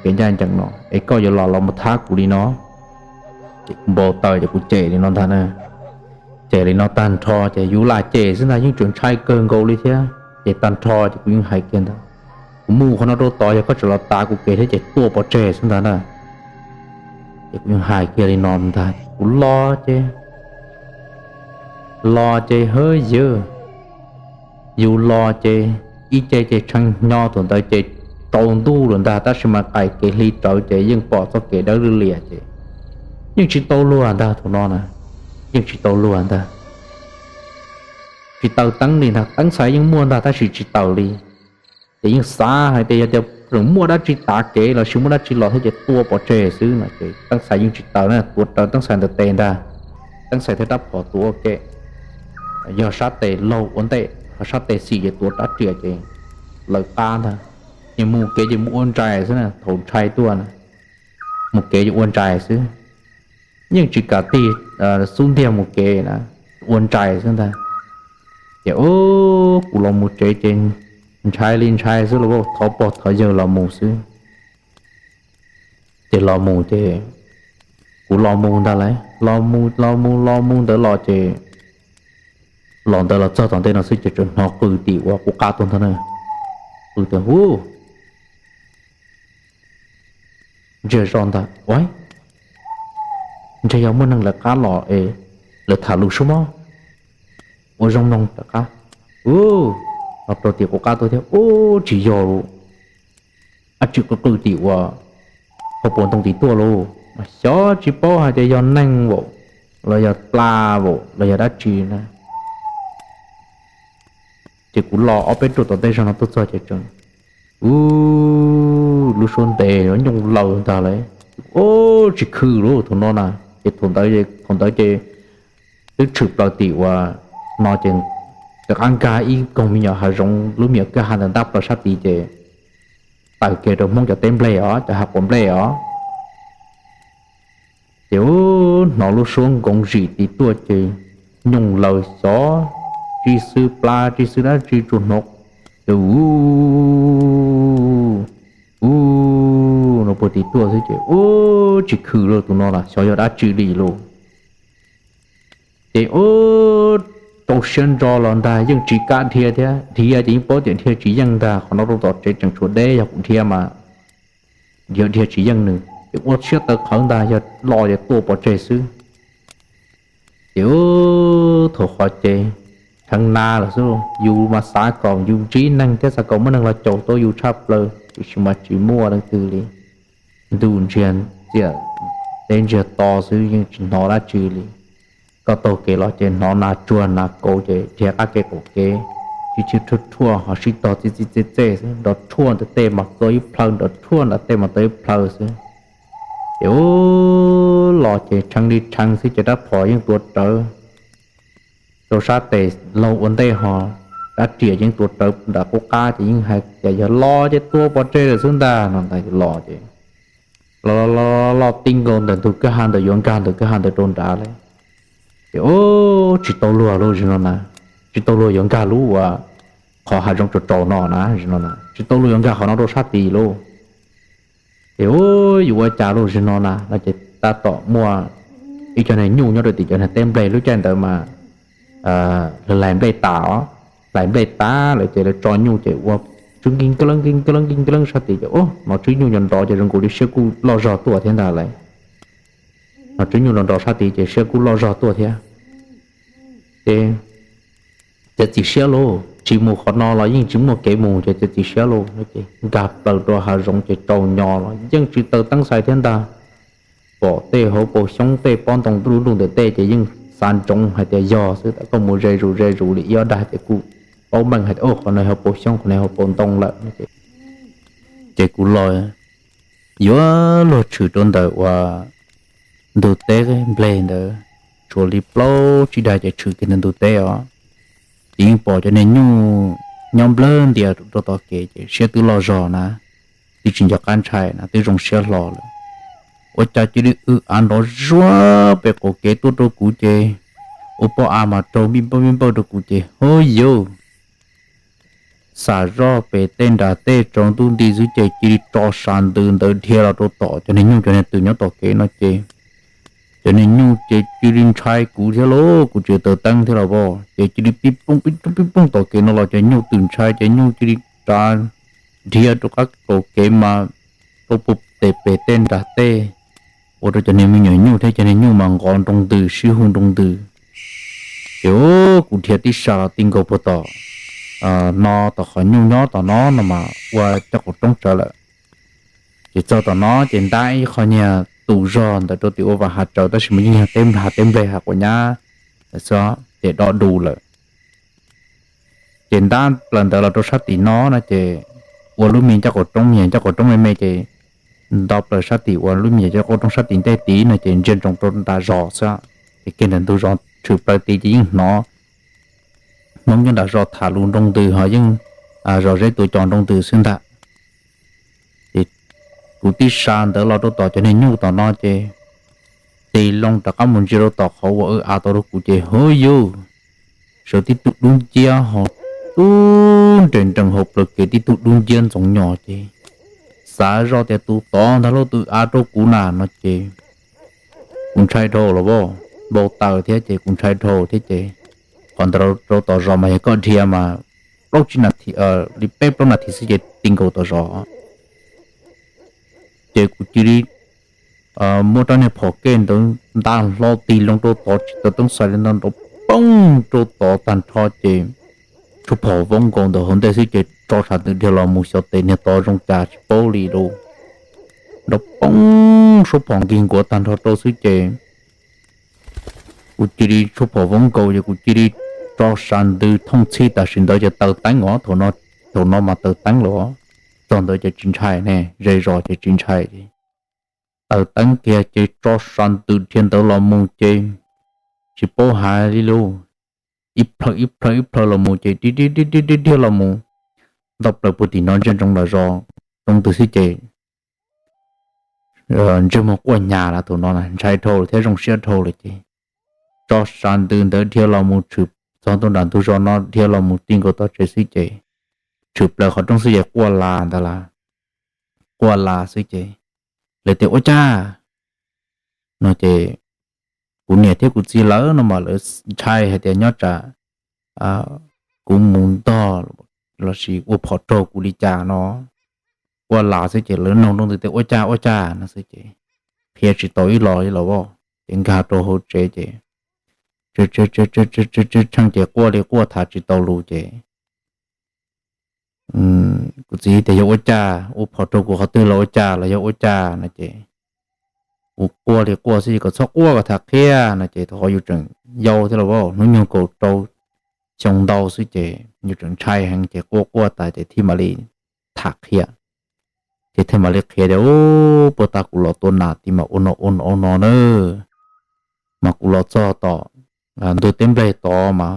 kev ncaj ncees no es koj yuav los los mus thab kuv li no? Ces kuv npau taws ces kuv cem li no ntag na. Cem li no tag nrho ces yus lam cem xwb ntag, yeej tseem ntshai kawg nkaus li thiab. Ces tag nrho ces kuv yeej hais kiag ntag, kuv mus qhov no rau tod yog koj tseem los tav kuv kev thiab ces tuaj pov tseg xwb ntag na. Ces kuv yeej hais kiag li no ntag, kuv los ces, los ces hawb yawg, yus los ces ib ce ces tshee hnyo thaum ntawd ces tsaus ntuj lawm ntag, tab sis mas qais kev hli rawv ces yeej pom txoj kev dawb lias ces yeej tsis tau luag ntag. Thaum no na yeej tsis tau luag ntag, tsis taws teeb li ntag. Teeb xais yeej muaj ntag tab sis tsis taws li. Ces yeej xav hais tias yog tias muaj dab tsi tav kev los sis muaj dab tsi los thiab ces tua pov tseg xwb no ces teeb xais yeej tsis taws na, tuav rawv teeb xais ntawm tes ntag. Teeb xais thiab rab phom tuav ua ke, yog sab tes laug ua ntej ho sab tes xim ces tuav rab riam ces lawv qab ntag. Ces mus kev ces mus ua ntsais xwb na, thaum ntshai tuaj na mus kev ces ua ntsais xwb, yeej tsis kam tig xub ntiag mus kev na, ua ntsais xwb ntag. Ces kuv los mus tsev ces ntshai li ntshai xwb los thov pog thov yawg los mus xwb. Ces los mus ces kuv los mus ntag lauj, los mus los mus los mus ntawd los ces los ntawd los txog tom ntej no xwb ces tseem hnov qw tim uas qub qab tuaj ntag na. Qw tias hu ntsiag zog ntag ua, ntshe yog muaj neeg lawv qab los es lawv tham lus sub mob. Ua zoo mloog rov qab, u, los rau tim qub qab tuaj thiab, u, tsis yog, ab tsi qw qw tim uas hauv paus ntoo tim tuaj lauj, mas xyov tsis paub hais tias yog neeg vaum los yog pla vaum los yog dab tsi na. Ces kuv los ob peb ruam tom ntej zog no tuaj txog ces tseem, u, lub suab ntev nyooj laws ntag lauj, u, tsis khw lauj thaum no na. Ces thaum ntawd ces twb tshwm plaws tim uas no ces rov qab nkag ib koog me nyuam hav zoov lub me nyuam kwj ha ntawm ntab plaws sab tid ces tawm kiag rau Hmoob cov teb nplej os, cov hav quav nplej os. Ces u, hnov lub suab nkoov zim tim tuaj ces nyooj laws xyov tsis xwb pla tsis xwb dab tsi tsuas hnov ces u, u, no puag tim tuaj xwb ces u, tsis khw lauj tus no las xyov yog dab tsi li lauj. Ces u, rau siab ntso los ntag yeej tsis kam dhia thiab, dhia ces yeej paub tias dhia tsis yeej ntag, qhov no rau tom tsev tseem tshuav deb yog kuv dhia mas yog dhia tsis yeej nws ces ua siab tawv qhawv ntag, yog los ces tua pov tseg xwb. Ces u, thaum qhov ces theev na lawm xwb, yus mas xav kom yus ntsib neeg thiab xav kom muaj neeg los caum tau yus tshaj plaws tiam sis mas tsis muaj leej twg li. Ntuj ntsiag txiaj, teb ntsiag to xwb yeej tsis hnov dab tsi li. Koj taug kev los ces hnov nas tsuag nas kauv ces dhia qab kev qaum kev, tsis tshwj rhuaj rhuaj ho sib tog txij txij txej txej xwb, nrov rhuaj ntawm tej mas txog ib plhaw, nrov rhuaj nram tej mas txog ib plhaw xwb. Ces u, los ces tshee li tshee xwb ces rab phom yeej tuav rawv rau sab tes laug ua ntej ho rab riam yeej tuav rawv nram qub qab ces yeej hais tias yog los ces tua pov tseg lawm xwb ntag no ntag. Los ces los los los tib nkaus ntawm ntug kwj ha ntawd yuav nkag ntawm kwj ha ntawd rau nrad lauj. Ces u, tsis tau luag lauj zaum no na, tsis tau luag yuav nkag lub uas qhov hav zoov tsaus tsaus no na, zaum no na tsis tau luag yuav nkag qhov no rau sab tid lauj. Ces u, yuav ua cas lauj zaum no na no ces tab tom muaj ib co niag nyuj nyob rau tim cov niag teb nplej lub caij ntawd mas lawv hlais nplej tas os, hlais nplej tas lawm ces lawv tso nyuj ces ua tswb nkig nkleeb nkig nkleeb nkig nkleeb sab tid ces u, hnov tswb nyuj nrov nrov ces zoo nkaus li siab kuj loj zog tuaj thiab ntag lauj. Hnov tswb nyuj nrov nrov sab tid ces siab kuj loj zog tuaj thiab. Ces txiav txim siab lauj, tsis mus qhov no los yeej tsis muaj kev mus ces txiav txim siab lauj no ces nkag plaws rau hav zoov ces tsaus nyo los yeej tsis taws teeb xais thiab ntag. Pom tej hauv paus xyoob tej pob ntoo nruj nruj ntawm tej ces yeej xav ntsoov hais tias yog xwb, koj mus ze zus ze zus li ib ob dag ces kuj paub meej hais tias qhov no hauv paus xyoob, qhov no hauv paus ntoo lawm no ces ces kuv los yuav luag tshwm rau ntawm uas ntug teb nplej ntawd, tshuav li plaub tsib dag ces tshwm kiag ntawm ntug teb os. Ces yeej pom cov niag nyuj nyob nplawg ntias rau tom kev ces siab twb loj zog na, twb tsis nco qab ntshai na, twb zoo siab hlo lawm. Ua cas cia li w av nrov zuag pem qaum kev tuaj rau kuv ces ua pob av mas raug npij npawj npij npawj rau kuv ces hub yauj, xam zoj pem tej nram tej tsaus ntuj nti xwb ces cia li tso sas ntws ntawd dhia los rau tom cov niag nyuj cov niag twm nyob tom kev no ces cov niag nyuj ces cia li ntshai kuv thiab lauj, kuv tsis taws teeb thiab los as ces cia li pib pooj pib pooj pib pooj tom kev no los ces nyuj twm ntshai ces nyuj cia li rav dhia rau qab qaum kev mas rau puag tes pem tej nram tej, ua rau cov niag me nyuam nyuj thiab cov niag nyuj mas nqov nroo ntws sib hu nroo ntws. Ces kuv dhia tib sas los ti nkaus puag tom no tom qhov nyuj nyob tom no no mas ua cov qaum roob tsawv lawm. Ces txog tom no ces ntab ib qho niag tus zog ntawd rau tim ua vam hav tsawv tab sis mas yeej yog teb nplag teb nplej hav quav nyab xwb ces do du lawm. Ces ntab plaws ntawd los rau sab tim no no ces ua lub me ncauj qaum roob me, ncauj qaum roob me me ces nto plaws sab tim ua lub me ncauj qaum roob sab tim ntej tid no ces ntsia ntsoov rau nram zos xwb. Ces kiag ntawm ntug zos tshwm plaws tid ces yeej hnov Hmoob nyob nram zos tham lus nroo ntws ho yeej zom zeb tua cos nroo ntws xwb ntag. Ces kuv tib sa ntawd los rau tom cov niag nyuj tom no ces tig loo rov qab mus ntsia rau tom qhov uas wb av tau rau kuv ces hov yus sawv tib tug dub nciab ho tub nres nrees hauv plawv kev tib tug dub nciab ntxoov nyos ces xav zoj tias tus tod ntag lauj twb av rau kuv na no ces kuv ntshai dhau los vau, npau taws thiab ces kuv ntshai dhau thiab ces qhov ntawd rau tom zos mas yog koj dhia mas plaub tsib na, li peb plaub nas this xwb ces ti nkaus tom zos. Ces kuv cia li muab rab niag phom kej ntawd nta hlo tig loo rau tod tsis tau teeb xais li ntawd nrov poob rau tod tag nrho ces tshuav phom voob nkaus ntawm hauv ntej xwb ces tso sab ntws dhia los mus xyov tes niag tod zoo cas tsis paub li lauj. Nrov poob suab phom nkig nkuav tag nrho rau xwb ces kuv cia li tshuav phom voob nkaus ces kuv cia li tso sab ntws thooj txhij tam sim ntawd ces taws teeb os, thaum no mas taws teeb los txog ntawd ces tsis ntshai ne, ze zos ces tsis ntshai. Taws teeb kiag ces tso sab ntws dhia ntawd los mus ces tsis paub hais li lauj, ib plhaw ib plhaw ib plhaw los mus ces dhia dhia dhia dhia los mus nto plaws puag tim no ntsia ntsoov nram zos roob ntws xwb ces ntsej muag quaj nyas lawm thaum no ntshai dhau lawm thiab zoo siab dhau lawm ces tso sab ntws ntawd dhia los mus tshwm txog ntua nram ntug zos no dhia los mus ti nkaus tom tsev xwb ces tshwm plaws qhov rooj xwb ces quaj las ntawd las, quaj las xwb ces lawv tias ua cas no ces kuv niam thiab kuv txiv lawv no mas lawv ntshai hais tias nyob tsam kuv mus ntog lossis ua phom raug kuv li cas no, quaj las xwb ces lawv noog rau ntawd tias ua cas ua cas no xwb ces qhia tsis tau ib los li los as ces nkag rau hauv tsev ces tshee ces quaj li quaj tham tsis tau lus ces kuv txiv tias yog ua cas, ua phom raug kuv qhov twg los ua cas los yog ua cas no ces kuv quaj li quaj xwb ces kom txhob quaj kom tham qhia no ces thaum qhov yus tseem yau thiab los as hnub nyoog kaum rau xyoo ntau xwb ces yus tseem ntshai heev ces quaj quaj tas ces thiaj mam li tham qhia. Ces thiaj mam li qhia tias u, puag ta kuv los tua nas tid mas ua no ua no ua no na, mas kuv los txog tom ntug teb nplej tod mas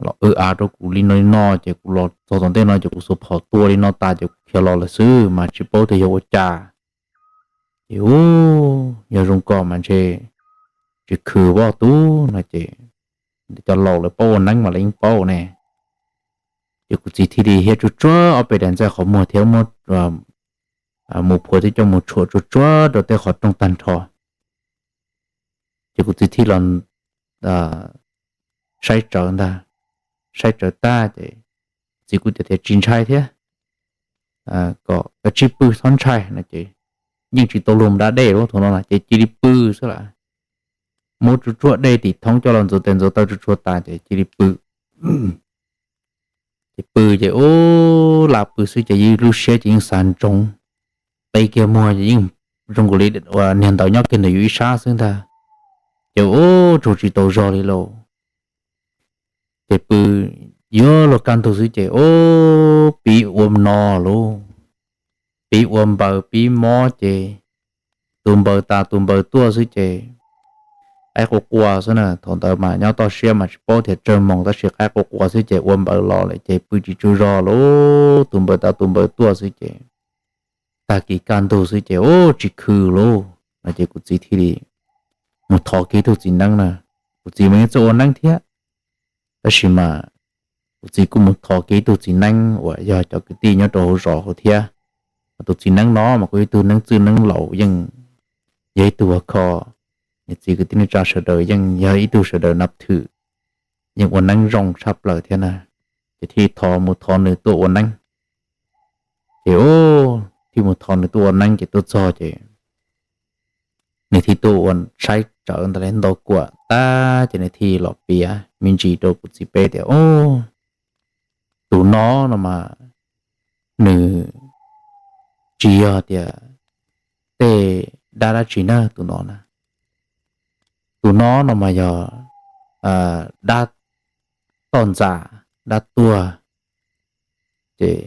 los w av rau kuv li no li no ces kuv los txog tom ntej no ces kuv xuas phom tua li no tas ces kuv khiav los lawm xwb mas tsis paub tias yog ua cas. Ces u, yog zoo koj mas ntshe tsis khw voj tub no ces cov laus lawv paub ua neeb mas lawv yeej paub ne. Ces kuv txiv thiaj li hiab tsuag tsuag ob peb daim ntxaij qhov muag thiab muab mus phua thiab coj mus tshuam tsuag tsuag rau tej qhov rooj tag nrho. Ces kuv txiv thiaj los saib tsawv ntag, saib tsawv tag ces txiv kuj tias tias tsis ntshai thiab, kom kav tsij pw txhob ntshai no ces yeej tsis tau luag mus da dej lawm thaum no na ces cia li pw xwb lawm. Muab tsuag tsuag dej tim thoob coj los ntxuav tes ntxuav taw tsuag tsuag tas ces cia li pw. Ces pw ces u, lam pw xwb ces yeej lub siab ces yeej xav ntsoov, qe kiag muag ces yeej zoo nkaus li niag ntawd nyob kiag ntawm yus ib sab xwb ntag. Ces u, tsaug tsis tau zog li lauj. Ces pw yuav luag kaj ntug xwb ces u, pib ua no lauj, pib ua npaws pib mob ces tus npaws tas tus npaws tuaj xwb ces qaib quaj quaj xwb na. Thaum ntawd mas nyob toj siab mas tsis paub tias tsawg moos tab sis qaib quaj quaj xwb ces ua npaws los lawm ces pw tsis tsaug zog lauj, tus npaws tas tus npaws tuaj xwb ces tag kis kaj ntug xwb ces u, tsis khw lauj no ces kuv txiv thiaj li mus thov kiag ib tug txiv neeb na. Kuv txiv mas yeej txawj ua neeb thiab, tab sis mas kuv txiv kuj mus thov kiag ib tug txiv neeb uas yog cov kwv tij nyob rau hauv zos hauv thiab. Tus txiv neeb no mas kuj ib tug neeb txwj neeb laus yeej yog ib tug ua kho, niam txiv kwv tij neej tsa sawv daws yeej yog ib tug sawv daws nab thwm, yeej ua neeb zoo tshaj plaws thiab na. Ces thiaj thov mus thov nws tuaj ua neeb. Ces u, thiaj mus thov nws tuaj ua neeb ces tuaj txog ces nws thiaj tuaj ua saib tsawv ntawd li ntau kuam tag ces nws thiaj los piav me ntsis rau kuv txiv peb tias u, Tus no no mas nws tsis yog tias tej dab dab tsi na, tus no na. Tus no no mas yog dab toj ntxas, dab tuag. Ces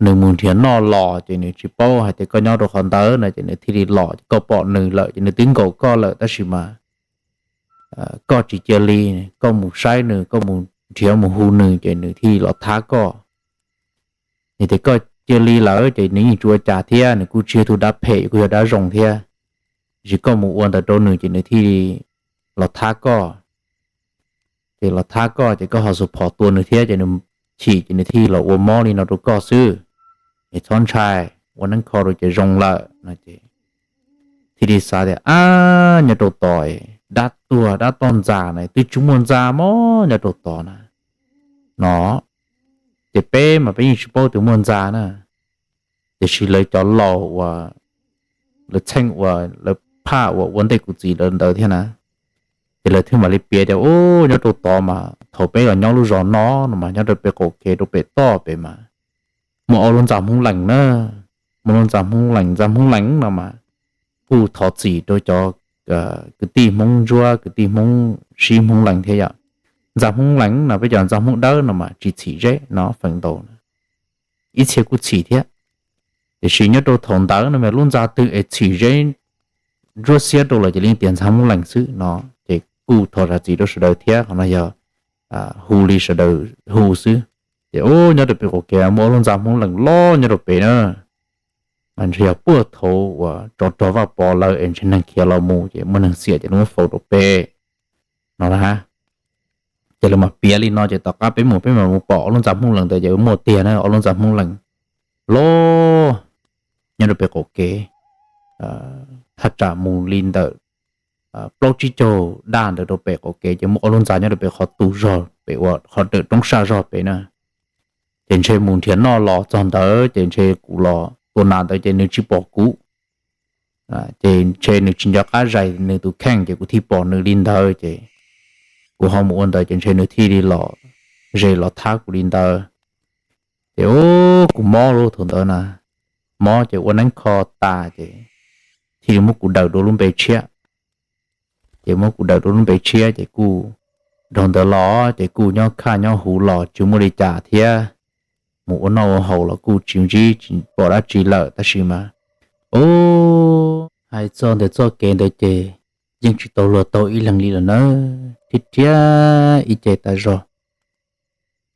nws mus nrhiav noj los ces nws tsis paub hais tias koj nyob rau qhov ntawd no ces nws thiaj li los. Koj pom nws lawm ces nws twb nkaum koj lawm tab sis mas koj tsis cia li, koj mus saib nws, koj mus nrhiav mus hu nws ces nws thiaj li los thab koj. Yog tias koj cia li lawm ces nws yeej tsis ua cas thiab, nws kuj tsis yog tus dab phem, kuj yog dab zoo thiab. Tiam sis koj mus ua ntawd rau nws ces nws thiaj li los thab koj. Ces los thab koj ces koj ho xus phom tua nws thiab ces nws chim ces nws thiaj li los ua mob li no rau koj xwb. Es txhob ntshai, ua neeb kho rau ces zoo lawm no ces thiaj li xav tias, ab, nyob rau tod dab tuag dab toj ntxas na, twb tsis muaj ntxa mog nyob rau tod na, no. Ces peb mas peb yeej tsis paub tias muaj ntxa na. Tiam sis lawv cov laus uas lawv txheej uas lawv phaj uas ua ntej kuv txiv lawv ntawd thiab na, ces lawv thiaj mam li piav tias, u, nyob rau tod mas thaum peb los nyob lub zos no no mas nyob rau pem qaum kev rau pem toj pem mas muaj ob lub ntxa Hmoob Lees na. Muaj lub ntxa Hmoob Lees, ntxa Hmoob Lees no mas kuj thov txim rau cov kwv tij Hmoob Ntsuab, kwv tij Hmoob sib Hmoob Lees thiab yom. Ntxa Hmoob Lees no peb cov ntxa Hmoob Dawb no mas tsis txhim zeb no feem ntau, ib txhia kuj txhim thiab. Tiam sis nyob rau thaum ntawd no mas lub ntxa twg es txhim zeb ntsuab xiab rau lawm ces leej tias ntxa Hmoob Lees xwb no, ces kuj thov zam txim rau sawv daws thiab, qhov no yog hu li sawv daws hu xwb. Ces u, nyob rau pem qaum kev muaj ob lub ntxa Hmoob Lees loj nyob rau pem na, mas ntshe yog puag thaum uas tsov rog Vaj Pov lawv es ntshe neeg khiav los mus ces muaj neeg xiam ces lawv muab faus rau pem no na. Ces lawv mam piav li no ces tom qab peb mus peb mam mus pom ob lub ntxa Hmoob Lees ntawd ces muaj tiag na, ob lub ntxa Hmoob Lees loj nyob rau pem qaum kev, thaj tsam mus li ntawm plaub tsib caug daj ntawd rau pem qaum kev ces muaj ob lub ntxa nyob rau pem qhov tu zog pem uas qhov dawm roob saj zog pem na. Ces ntshe mus nrhiav noj los txog ntawd ces ntshe kuv los tua nas ntawd ces nws tsis pom kuv. Ces ntshe nws tsis nco qab zais nws tus kheej ces kuv thiaj pom nws li ntawd ces kuv ho mus ua ntawd ces ntshe nws thiaj li los ze los thab kuv li ntawd. Ces u, kuv mob lub thaum ntawd na, mob ces ua neeb kho tas ces thiaj li muab kuv daws dua lub npe tshiab. Ces muab kuv daws dua lub npe tshiab ces kuj dhau ntawd los ces kuj nyob khaj nyob huv los tsis muaj li cas thiab, mus ua noj ua haus los kuj tsis ntsib tsis pom dab tsi lawm tab sis mas u, hais txog ntawm txoj kev ntawd ces yeej tsis tau luag taug ib leeg li lawm nawb, thiab thiab ib ce tas zog.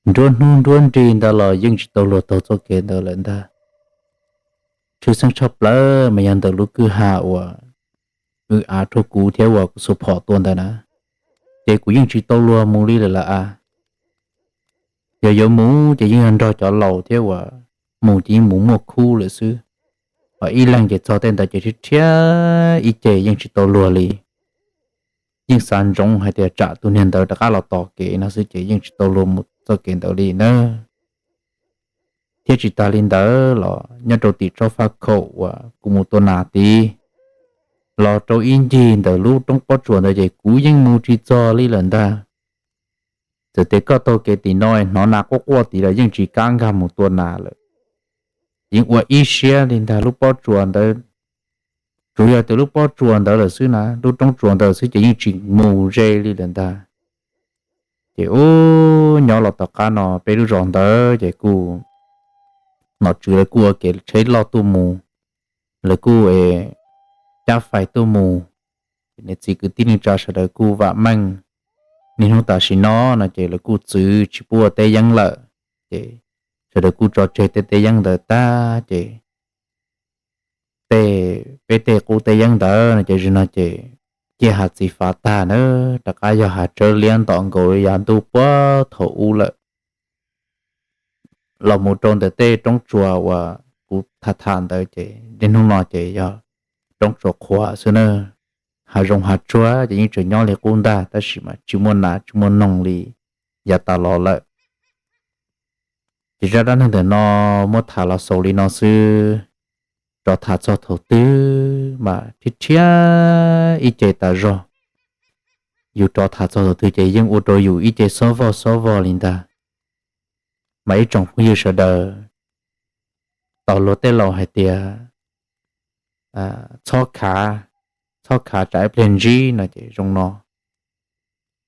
Nruab hnub nruab nrig ntawd los yeej tsis tau luag taug txoj kev ntawd lawm ntag. Tshwj xeeb tshaj plaws mas yog ntawm lub kwj ha uas wb av rhuaj kuv thiab uas kuv xuas phom tua ntawd na, ces kuv yeej tsis tau luag mus li lawm lauj a. Yog yuav mus ces yeej yog nrog cov laus thiab uas mus ces yeej mus muaj khub lawm xwb, ho ib leeg ces txog tej ntawd ces thiab thiab ib ce yeej tsis tau luag li. Yeej xav ntsoov hais tias tsam tus niag ntawd rov qab los tos kev no xwb ces yeej tsis tau luag mus txoj kev ntawd li nawb. Thiab tsis tas li ntawd los nyob rau tim tsob faj khaum uas kuv mus tua nas tid, los rau ib ncig ntawm lub roob pob tsuas ntawd ces kuv yeej mus tsis txog li lawm ntag. Txawm tias koj taug kev tim no hnov nas quaj quaj tid los yeej tsis kam nkag mus tua nas lawm. Yeej ua ib siab li ntag, lub pob tsuas ntawd, tsuas yog tias lub pob tsuas ntawd lawm xwb na, lub roob tsuas ntawd xwb ces yeej tsis mus ze li lawm ntag. Ces u, nyob los tom qab no peb lub zos ntawd ces kuj nom tswv lawv kuj ua kev tsheb loj tuaj mus, lawv kuj cab fais tuaj mus. Ces niam txiv kwv tij neej tsa sawv daws kuj vam meej. Niaj hnub tam sim no no ces lawv kuj txwv tsis pub ua teb yeeb lawm, ces sawv daws kuj tso tseg tej teb yeeb ntawd tag ces tej, peb tej qub teb yeeb ntawd no ces zaum no ces ciaj hav txiv fav tag na, rov qab yog hav tsawb liab ntom nkaus li yav ntuj puag thaum ub lawm. Los mus rau ntawm tej roob tsuas uas kuv tham tham ntawd ces niaj hnub no ces yog roob tsuas qhuav xwb na. Hav zoov hav tsuag ces yeej tseem nyob li qub ntag tab sis mas tsis muaj nas tsis muaj noog li yav tas los lawm. Ces zaj dab neeg ntawm no muab tham los xaus li no xwb. Rov tham txog thaum twg mas thiab thiab ib ce tas zog. Yus rov tham txog thaum twg ces yeej ua rau yus ib ce xob vog xob vog li ntag. Mas ib tsoom phooj ywg sawv daws, tau luag tej laus hais tias txhob khav, txhob khav tsam ib pliag ntsib no ces zoo no.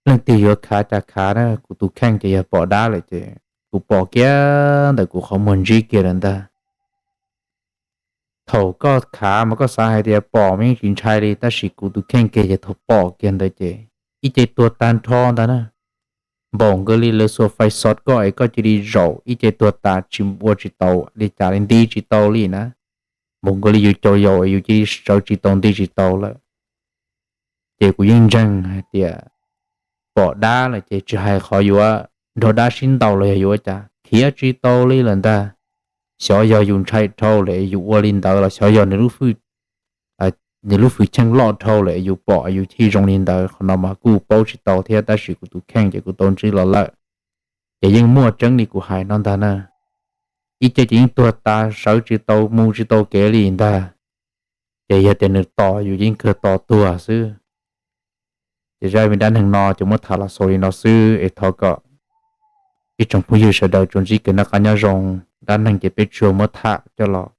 Leej twg yuav khav cas khav na, kuv tus kheej ces yog pom dab lawm ces kuv pom kiag ntawm kuv qhov muag ntsib kiag lawm ntag. Thaum koj khav mas koj xav hais tias pom mas yeej tsis ntshai li, tab sis kuv tus kheej kiag ces thaum pom kiag ntawd ces ib ce tuag tag nrho ntag na. Npaum nkaus li lawv xuas fais xov koj es koj cia li zaum ib ce tuag tas tsis ua tsis tau li cas li, nti tsis tau li na. Npaum nkaus li yus caum yaus es yus cia li sawv tsis tau nti tsis tau lawm. Ces kuv yeej ntseeg hais tias pom dab lawm ces tsis hais qhov yuav nrog dab sib ntaus los yog yuav ua cas, khiav tsis tau li lawm ntag. Xyov yog yus ntshai dhau lawm yus ua li ntawd los xyov yog nws lub fwj cheej loj dhau lawm yus pom yus thiaj zoo li ntawd, qhov no mas kuj paub tsis tau thiab, tab sis kuv tus kheej ces kuv tau ntsib los lawm. Ces yeej muaj tseeb li kuv hais no ntag na. Ib ce ces yeej tuag tas sawv tsis tau mus tsis tau kev li ntag. Ces yog tias nws tos yus yeej kawg tos tuag xwb. Ces zaj me dab neeg no ces muab tham los xaus li no xwb es thov kom ib tsoom phooj ywg sawv daws tsuas ntsib kev noj qab nyob zoo. Dab neeg ces peb tsuas muab tham coj los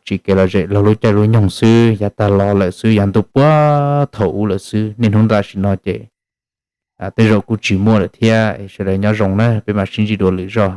tsim kev lom zem laug lub caij lub nyoog xwb, yav tag los lawm xwb, yav ntuj puag thaum ub lawm xwb, niaj hnub tam sim no ces tej zaum kuj tsis muaj lawm thiab. Sawv daws nyob zoo na, peb mam sib ntsib dua lwm zog.